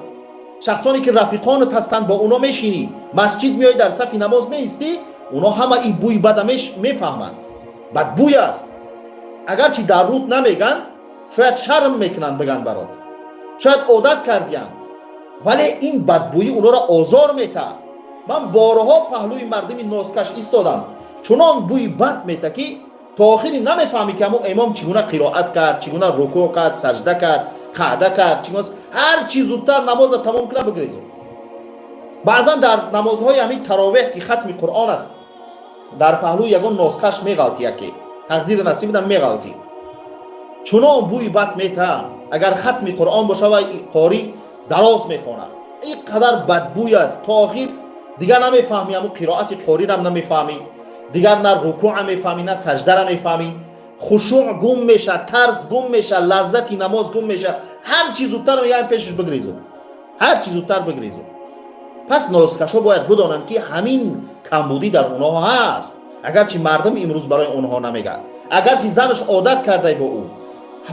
шахсоне, ки рафиқонат ҳастанд, бо оно мешинӣ, масҷид меоӣ, дар сафи намоз меистӣ, оно ҳама ин бӯи бада мефаҳманд. Бадбӯй аст. Агарчи дар рӯт намеган, шояд шарм мекунанд биган барот, шояд одат кардиянд, вале ин бадбӯӣ онҳоро озор метаҳад. Ман борҳо паҳлӯи мардуми носкаш истодам, чунон бӯи бад мета, ки то охири намефаҳмӣ, ки ҳамон имом чӣ гуна қироат кард, чӣ гуна рукӯъ кард, сажда кард, қаъда кард, чӣ гуна. Ҳар чи зудтар намоза тамом кунад, бигрезем. Баъзан дар намозҳои ҳамин таровеҳ, ки хатми Қуръон аст, дар паҳлӯи ягон носкаш меғалтӣ, яке тақдири насиб меғалтӣ, чунон бӯи бад мета. Агар хатми Қуръон боша ва қорӣ дароз мехонад, ин қадар бадбӯй аст, то охир дигар намефаҳмӣ, ҳамун қироати қорирам намефаҳмӣ, дигар на рукӯъа мефаҳмӣ, на саждара мефаҳмӣ. Хушӯъ гум меша, тарс гум меша, лаззати намоз гум меша. Ҳар чи зудтар мегаем, пешаш бигрезем, ҳар чи зудтар бигрезем. Пас носкашҳо бояд бидонанд, ки ҳамин камбудӣ дар онҳо ҳаст. Агарчи мардум имрӯз барои онҳо намегӯяд, агарчи занаш одат кардай бо ӯ,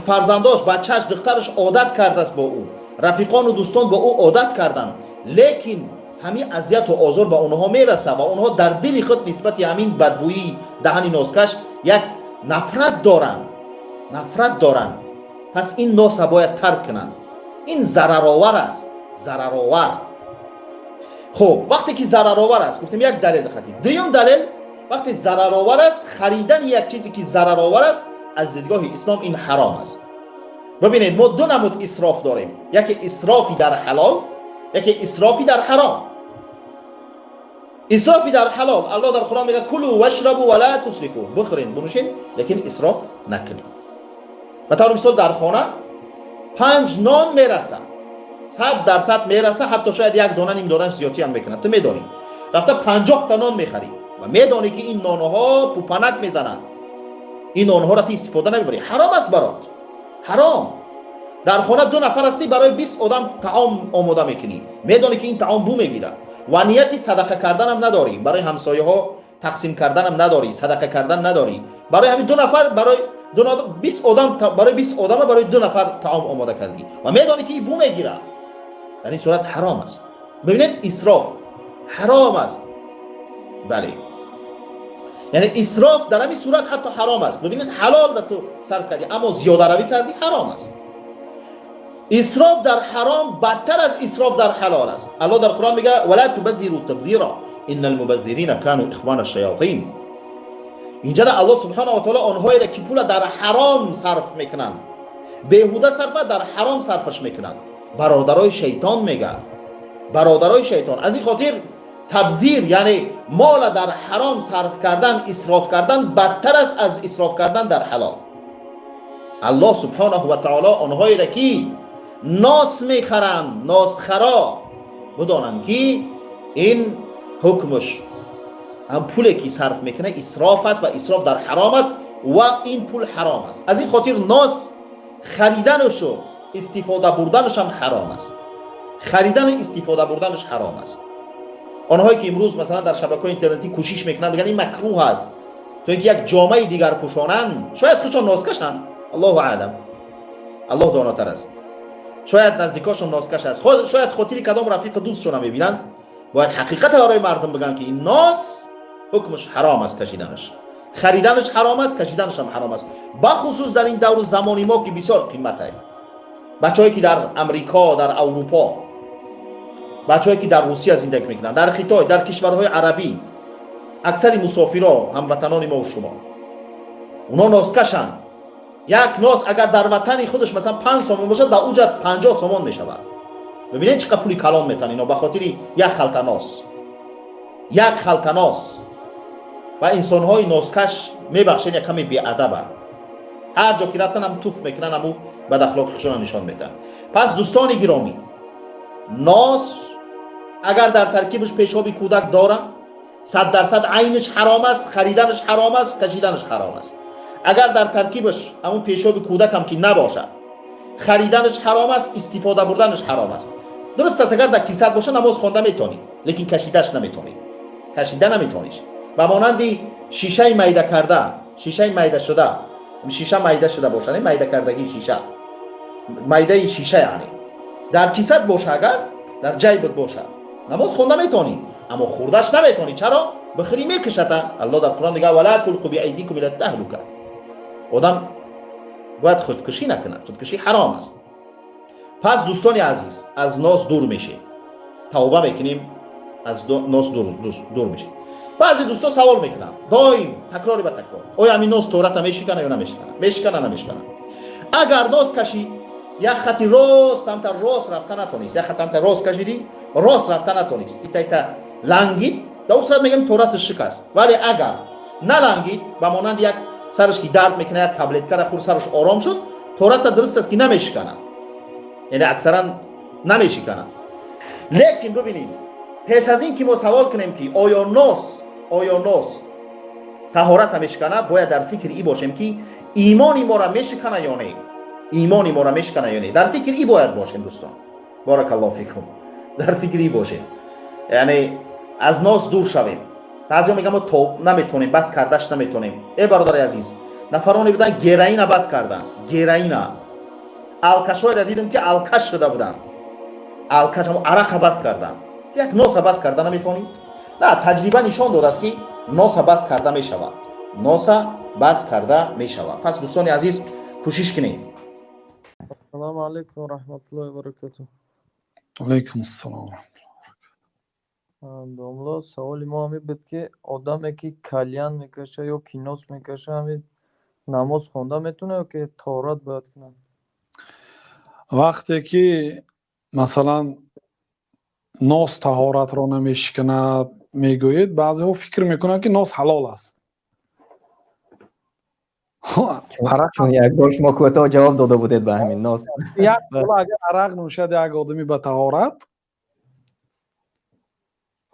фарзандош, бачааш, духтараш одат кардааст бо ӯ, рафиқону дӯстон бо ӯ одат карданд, лекин ҳамин азияту озор ба онҳо мерасад ва онҳо дар дили худ нисбати ҳамин бадбӯии даҳани носкаш як нафрат доранд, нафрат доранд. Пас ин носа бояд тарк кунанд, ин зараровар аст, зараровар. Хуб, вақте ки зараровар аст, гуфтем, як далел хати. Дуюм далел: вақте зараровар аст, харидани як чизе, ки зараровар аст, аз дидгоҳи ислом ин ҳаром аст. Бибинед, мо ду намуд исроф дорем: яке исрофи дар ҳалол, яке исрофи дар ҳаром. Исрофи дар ҳалол, Аллоҳ дар Қуръон мегӯяд: كلوا واشربوا ولا تسرفوا. Бихӯред, бинӯшед, лекин исроф накунед. Ба таври мисол, дар хона панҷ нон мераса, 100% мераса, ҳатто шояд як дона, ним донаш зиёдтиам мекунад. Ту медонӣ, рафта 50-та нон мехарӣ ва медонӣ, ки ин нонҳо пупанак мезананд. Ин нонҳоро ту истифода намебарӣ, ҳаром аст барот, ҳаром. Дар хона ду нафар ҳастӣ, барои 20 одам таом омода мекунӣ, медонӣ, ки ин таом бӯ мегирад ва нияти садақа карданам надорӣ, барои ҳамсояҳо тақсим карданам надорӣ, садақа кардан надорӣ. Барои ҳамин ду нафар, барои 20 одам, барои 20 одама, барои ду нафар таом омода кардӣ ва медонӣ, ки ин бӯ мегирад. Дар ин сурат ҳаром аст. Бибинед, исроф ҳаром аст. Бале, яъне исроф дар ҳамин сурат ҳатто ҳаром аст. Бибинед, ҳалол да ту сарф кардӣ, аммо зиёдаравӣ кардӣ, ҳаром аст. Исроф дар ҳаром бадтар аз исроф дар ҳалол аст. Аллоҳ дар Қуръон мегӯяд: ولا تبذروا تبذيرا إن المبذرين كانوا إخوان الشياطين. Инҷа Аллоҳ سبحانه وتعالى онҳоеро, ки пула дар ҳаром сарф мекунанд, беҳуда сарфа, дар ҳаром сарфаш мекунанд, бародарои шайтон мегӯяд, бародарои шайтон. Аз ин хотир табзир, яъне мола дар ҳаром сарф кардан, исроф кардан бадтар аст аз исроф кардан дар ҳалол. Аллоҳ سبحانه وتعالى онҳоеро, ки нос мехаранд, носхаро бидонанд, ки ин ҳукмш ҳам пуле, ки сарф мекунад, исроф аст ва исроф дар ҳаром аст ва ин пул ҳаром аст. Аз ин хотир нос хариданашу истифода бурданаш ҳам ҳаром аст, харидану истифода бурданаш ҳаром аст. Онҳое, ки имрӯз, масалан, дар шабакаҳои интернетӣ кӯшиш мекунанд, мегӯянд, ин макрӯҳ аст, то ин ки як ҷомаи дигар пӯшонанд, шояд худшон носкашанд, الله أعلم, Аллоҳ донотар аст, шояд наздикошон носкаш аст, шояд хотири кадом рафиқи дӯстшона мебинанд. Бояд ҳақиқата барои мардум бигӯянд, ки ин нос ҳукмш ҳаром аст, кашиданаш, хариданаш ҳаром аст, кашиданаш ҳам ҳаром аст, бахусус дар ин давру замони мо, ки бисёр қимматае. Бачаҳое, ки дар Амрико, дар Аврупо, бачаҳое, ки дар Русия зиндагӣ мекунанд, дар Хитой, дар кишварҳои арабӣ, аксари мусофиро, ҳамватанони мо шумо, оно носкашанд. Як нос агар дар ватани худаш, масалан, 5 сомон бошад, дар уҷа 50 сомон мешавад. Бибинед, чӣ қадр пули калон метан ино ба хотири як халта нос, як халта нос. Ва инсонҳои носкаш, мебахшед, як каме беадабанд. Ҳар ҷо ки рафтан, ҳам туф мекунанд, ҳаму бадахлоқи худшонро нишон медиҳанд. Пас, дӯстони гиромӣ, нос агар дар таркибаш пешоби кӯдак дорад, 100% айниш ҳаром аст, хариданаш ҳаром аст, кашиданаш ҳаром аст. Агар дар таркибаш ҳамун пешоби кӯдакам ки набошад, хариданаш ҳаром аст, истифода бурданаш ҳаром аст. Дуруст аст, агар дар кисат боша, намоз хонда метонӣ, лекин кашидаш наметонӣ, кашида наметониш. Ба монанди шишаи майда карда, шишаи майда шуда, шиша майда шуда бошад, майда кардагии шиша, майдаи шиша, яъне дар кисат боша, агар дар ҷайбат бошад, намоз хонда метонӣ, аммо хӯрдаш наметонӣ. Чаро? Бихӯрӣ, мекушата. Аллоҳ дар Қуръон мега: ولا تلقوا بأيديكم إلى التهلكة. Одам бояд худкушӣ накунад, худкушӣ ҳаром аст. Пас, дӯстони азиз, аз нос дур мешем, тавба мекунем, аз нос дур мешем. Баъзе дӯсто савол мекунанд доим, такрори ба такрор: оё ҳамин нос тоҳората мешикана ё намешикана, мешикана, намешикана? Агар нос кашид, як хати рост ҳамта рост рафта натонист, як хат ҳамта рост кашидӣ, рост рафта натонист, ита-ита лангид, дар он сурат мегӯем, тоҳораташ шикаст. Вале агар налангид, ба монанди як сараш ки дард мекунад, як таблеткара хӯр, сараш ором шуд, тоҳората, дуруст аст, ки намешиканад, яъне аксаран намешиканад. Лекин бибинед, пеш аз ин ки мо савол кунем, ки оё нос таҳората мешиканад, бояд дар фикри и бошем, ки имони моро мешикана ё не, имони моро мешикана ё не. Дар фикри и бояд бошем, дӯстон, بارك الله فيكم. Дар фикри и бошем, яъне аз нос дур шавем. Баъзеҳо мегӯянд, мо то наметонем, бас кардаш наметонем. Э, бародари азиз, нафароне буданд, героина бас карданд, героина. Алкашҳоеро дидем, ки алкаш шуда буданд, алкаш, арақа бас карданд. Як носа бас карда наметавонӣ? На, таҷриба нишон додааст, ки носа бас карда мешавад, носа бас карда мешавад. Пас, дӯстони азиз, кӯшиш кунед. السلام عليكم ورحمة الله وبركاته. Алайкум ассалом. Домло, саволи мо ҳамин буд, ки одаме, ки кальян мекаша ё ки нос мекаша, ҳамин намоз хонда метавонад ё ки тоҳорат бояд кунад? Вақте ки, масалан, нос таҳоратро намешиканад мегӯед, баъзеҳо фикр мекунанд, ки нос ҳалол аст. Чун як бор шумо кӯтоҳ ҷавоб дода будед ба ҳамин нос. Як агар арақ нӯшад як одами ба таҳорат,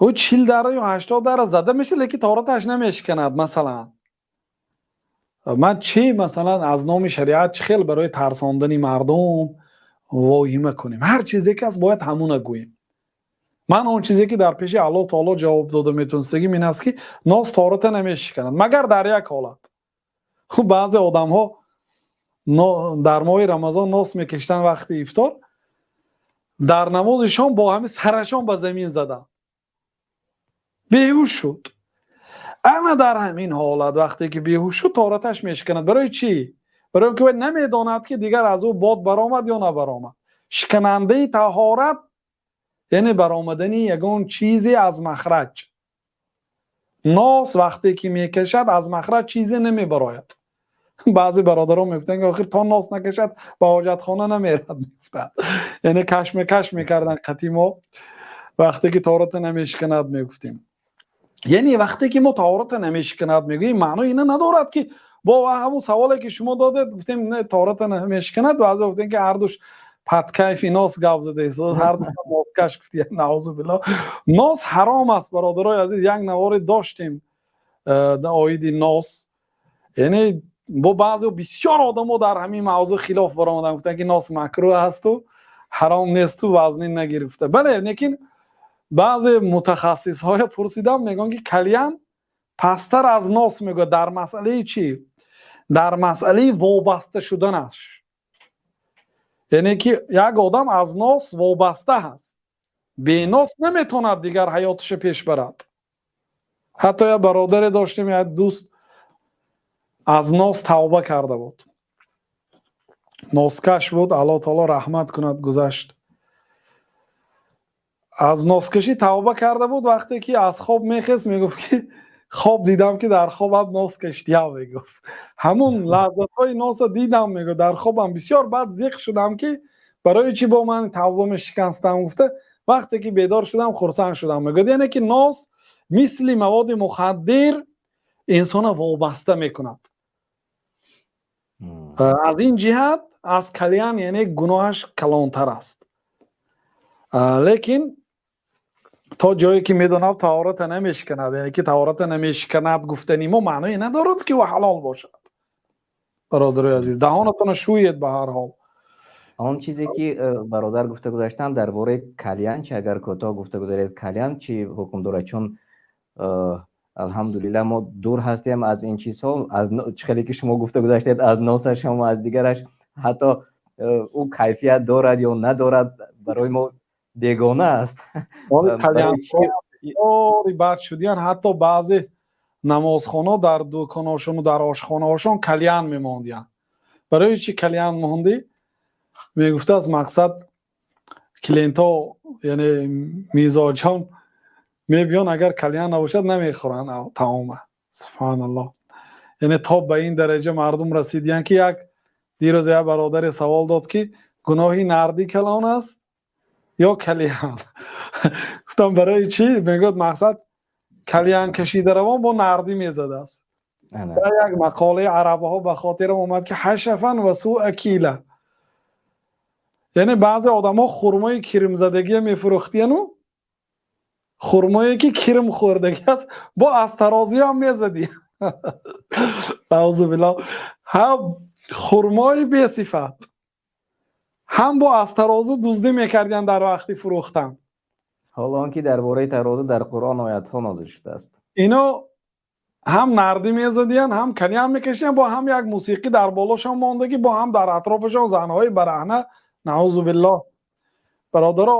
ӯ 40 дара ё 80 дара зада мешавад, лекин таҳораташ намешиканад. Масалан, ман чӣ, масалан, аз номи шариат чӣ хел барои тарсондани мардум воҳима кунем? Ҳар чизе ки аст, бояд ҳамуна гӯем. Ман он чизе ки дар пеши Аллоҳ таоло ҷавоб дода метавонистагим, ин аст, ки нос таҳората намешиканад, магар дар як ҳолат. Хуб, баъзе одамҳо дар моҳи Рамазон нос мекашиданд, вақти ифтор дар намози шом бо ҳамин сарашон ба замин заданд, беҳуш шуд. Ана дар ҳамин ҳолат, вақте ки беҳуш шуд, таҳораташ мешиканад. Барои чӣ? Барои он ки вай намедонад, ки дигар аз ӯ бод баромад ё набаромад. Шиканандаи таҳорат яъне баромадани ягон чизе аз махраҷ. Нос вақте ки мекашад, аз махраҷ чизе намебарояд. Баъзе бародарон мегуфтанд, ки охир то нос накашад, ба ҳоҷатхона намерад, мегуфтанд. Яъне кашмакаш мекарданд қати мо, вақте ки таҳората намешиканад мегуфтем. Яъне вақте ки мо таҳората намешиканад мегӯем, маънои ина надорад, ки бо ҳамун саволе ки шумо додед, гуфтем, не, таҳората намешиканад. Баъзе гуфтем, ки ҳардуш под кайфи нос гап задаист, ҳарду носкаш гуфти. Наузу биллоҳ, нос ҳаром аст, бародарои азиз. Як наворе доштем оиди нос. Яъне бо баъзе бисёр одамо дар ҳамин мавзӯъ хилоф баромаданд, гуфтанд, ки нос макрӯҳ асту ҳаром несту вазнин нагирифта. Бале, лекин баъзе мутахассисҳоя пурсидам, мегӯянд, ки кальян пасттар аз нос, мегӯяд. Дар масъалаи чӣ? Дар масъалаи вобаста шуданаш. Яъне ки як одам аз нос вобаста ҳаст, бенос наметавонад дигар ҳаёташа пеш барад. Ҳатто як бародаре доштем, як дӯст, аз нос тавба карда буд, носкаш буд, Аллоҳ таоло раҳмат кунад, гузашт. Аз носкашӣ тавба карда буд. Вақте ки аз хоб мехест, мегуфт, ки хоб дидам, ки дар хобам нос кашидям. Мегуфт, ҳамун лаззатҳои носа дидам, мегуфт, дар хобам. Бисёр баъд зиқ шудам, ки барои чӣ бо ман тавба мешиканстам гуфта. Вақте ки бедор шудам, хурсанд шудам, мегӯяд. Яъне ки нос мисли маводи мухаддир инсона вобаста мекунад. Аз ин ҷиҳат аз кальян, яъне, гуноҳаш калонтар аст. Лекин то ҷое ки медонам, таҳората намешиканад. Яъне ки таҳората намешиканад гуфтани мо маъное надорад, ки ӯ ҳалол бошад. Бародарои азиз, даҳонатонро шӯед ба ҳар ҳол. Он чизе ки бародар гуфта гузаштанд дар бораи кальян чи, агар кӯтоҳ гуфта гузаред, кальян чӣ ҳукм дорад? Чун алҳамдулиллаҳ, мо дур ҳастем аз ин чизҳо, аз чӣ хеле ки шумо гуфта гузаштед, аз носашам, аз дигараш. Ҳатто ӯ кайфият дорад ё надорад, барои мо бегона аст. Кальянбори бад шудиян. Ҳатто баъзе намозхонаҳо дар дуконҳошону дар ошхонаҳошон кальян мемондиянд. Барои чӣ кальян мондӣ, мегуфтааст, мақсад клиентҳо, яъне мизоҷон мебиён, агар кальян набошад, намехӯранд таома. Субҳаналлоҳ, яъне то ба ин дараҷа мардум расидиянд, ки як дирӯз як бародаре савол дод, ки гуноҳи нардӣ калон аст ё кальян? Гуфтам, барои чӣ? Мегӯяд, мақсад кальян кашида равон бо нардӣ мезадааст. Як мақолаи арабҳо ба хотирам омад, ки حشفا وسوء كيلا. Яъне баъзе одамҳо хурмои кирмзадагия мефурӯхтияну хурмое ки кирм хӯрдагӣ аст, бо аз тарозиам мезадӣ. Наузубиллоҳ, ҳам хурмои бесифат, ҳам бо аз тарозу дуздӣ мекардиянд дар вақти фурӯхтан. Ҳоло он ки дар бораи тарозу дар Қуръон оятҳо нозил шудааст. Ино ҳам нардӣ мезадиянд, ҳам кальян мекашиданд, бо ҳам як мусиқӣ дар болошон мондагӣ, бо ҳам дар атрофашон занҳои бараҳна. Наузу биллоҳ. Бародаро,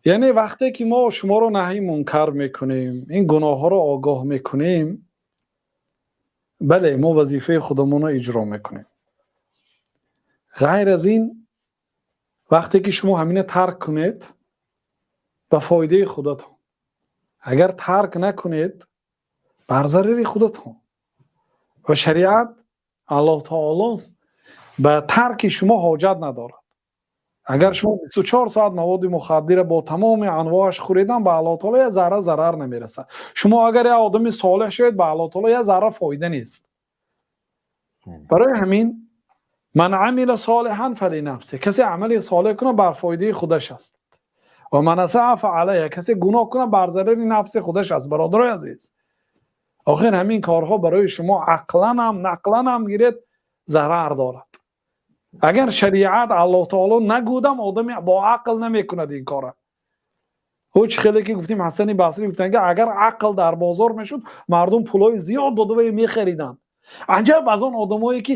яъне вақте ки мо шуморо наҳи мункар мекунем, ин гуноҳҳоро огоҳ мекунем, бале, мо вазифаи худамонро иҷро мекунем. Ғайр аз ин, вақте ки шумо ҳамина тарк кунед, ба фоидаи худатон, агар тарк накунед, бар зарари худатон. Ва шариат, Аллоҳ таоло ба тарки шумо ҳоҷат надорад. Агар шумо 24 соат маводи мухаддира бо тамоми анвоаш хӯредам, ба Аллоҳ таоло як зарра зарар намерасад. Шумо агар як одами солеҳ шавед, ба Аллоҳ таоло як зарра фоида нест. Барои ҳамин من عمل صالحا فلنفسه, касе амали солеҳ кунад, бар фоидаи худаш аст, ва من أساء فعليها, касе гуноҳ кунад, бар зарари нафси худаш аст. Бародарои азиз, охир ҳамин корҳо барои шумо ақлан ҳам, нақлан ҳам гиред, зарар дорад. Агар шариат, Аллоҳ таоло нагӯдам, одами бо ақл намекунад ин кора. Ҳуч хеле ки гуфтем, Ҳасани Басрӣ гуфтанд, ки агар ақл дар бозор мешуд, мардум пулҳои зиёд дода мехариданд. Аҷаб аз он одамое ки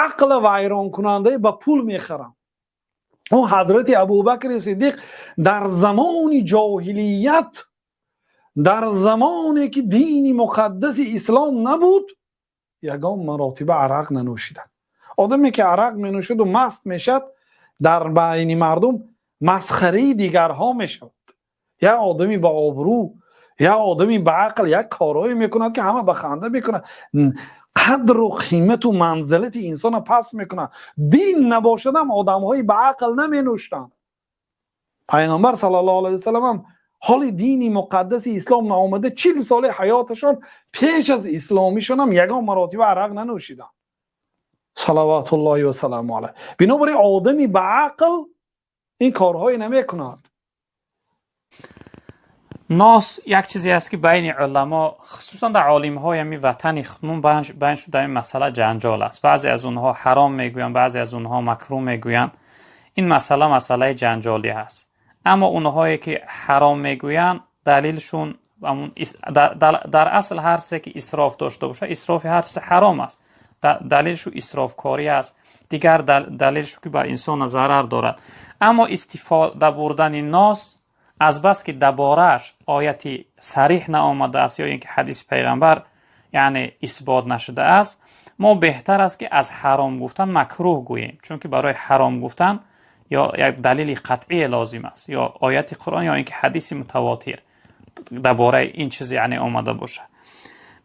ақла вайронкунандаи ба пул мехаранд. Ӯ ҳазрати Абубакри Сиддиқ дар замони ҷоҳилият, дар замоне ки дини муқаддаси ислом набуд, ягон маротиба арақ нанӯшиданд. Одаме ки арақ менӯшаду маст мешад, дар байни мардум масхараи дигарҳо мешавад. Як одами ба обрӯ, як одами ба ақл як корҳое мекунад, ки ҳама ба ханда мекунад, қадру қимату манзилати инсона паст мекунад. Дин набошадам, одамҳои ба ақл наменӯштанд. Пайғамбар саллаллоҳу алайҳи васалам ҳам ҳоли дини муқаддаси ислом наомада, 40 соли ҳаёташон пеш аз исломишонам ягон маротиба арақ нанӯшиданд, салаватуллоҳи васаламу алайҳ. Бинобар ин одами ба ақл ин корҳое намекунад. Нос як чизе аст, ки байни уламо, хусусан дар олимҳои ҳами ватани худмон, байн шуда ин масъала ҷанҷол аст. Баъзе аз онҳо ҳаром мегӯянд, баъзе аз онҳо макрӯҳ мегӯянд. Ин масъала масъалаи ҷанҷолӣ ҳаст. Аммо онҳое ки ҳаром мегӯянд, далилшун дар асл ҳар чизе ки исроф дошта бошад, исрофи ҳар чиз ҳаром аст. Далилшу исрофкорӣ аст, дигар далилшу ки ба инсона зарар дорад. Аммо истифода бурдани нос, азбаски даборааш ояти сариҳ наомадааст ё ин ки ҳадиси пайғамбар, яъне, исбот нашудааст, мо беҳтар аст, ки аз ҳаром гуфтан макрӯҳ гӯем, чунки барои ҳаром гуфтан ё як далили қатъие лозим аст, ё ояти Қуръон, ё ин ки ҳадиси мутавотир дар бораи ин чиз, яъне, омада бошад.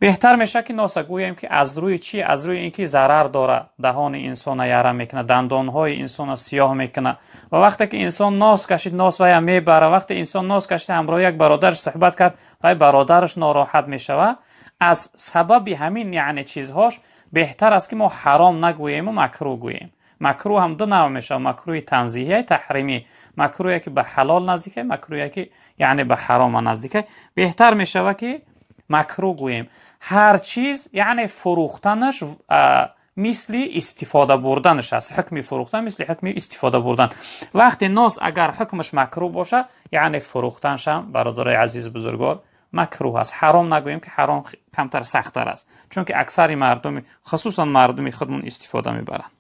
Беҳтар мешавад, ки носа гӯем, ки аз рӯи чӣ? Аз рӯи ин ки зарар дорад, даҳони инсона яра мекунад, дандонҳои инсона сиёҳ мекунад. Ва вақте ки инсон нос кашид, нос вая мебара. Вақте инсон нос кашид, ҳамроҳи як бародараш суҳбат кард, вай бародараш нороҳат мешавад. Аз сабаби ҳамин, яъне, чизҳош беҳтар аст, ки мо ҳаром нагӯему макрӯҳ гӯем. Макрӯҳ ҳам ду навъ мешавад: макрӯҳи танзиҳия, таҳримӣ. Макрӯҳе ки ба ҳалол наздика, макрӯҳе ки, яъне, ба ҳарома наздика. Беҳтар мешавад, ки макрӯҳ гӯем. Ҳар чиз, яъне, фурӯхтанаш мисли истифода бурданаш аст. Ҳукми фурӯхтан мисли ҳукми истифода бурдан. Вақте нос агар ҳукмаш макрӯҳ бошад, яъне фурӯхтаншам, бародарои азизу бузургвор, макрӯҳ аст. Ҳаром нагӯем, ки ҳаром камтар сахттар аст, чунки аксари мардуми, хусусан мардуми худмон, истифода мебаранд.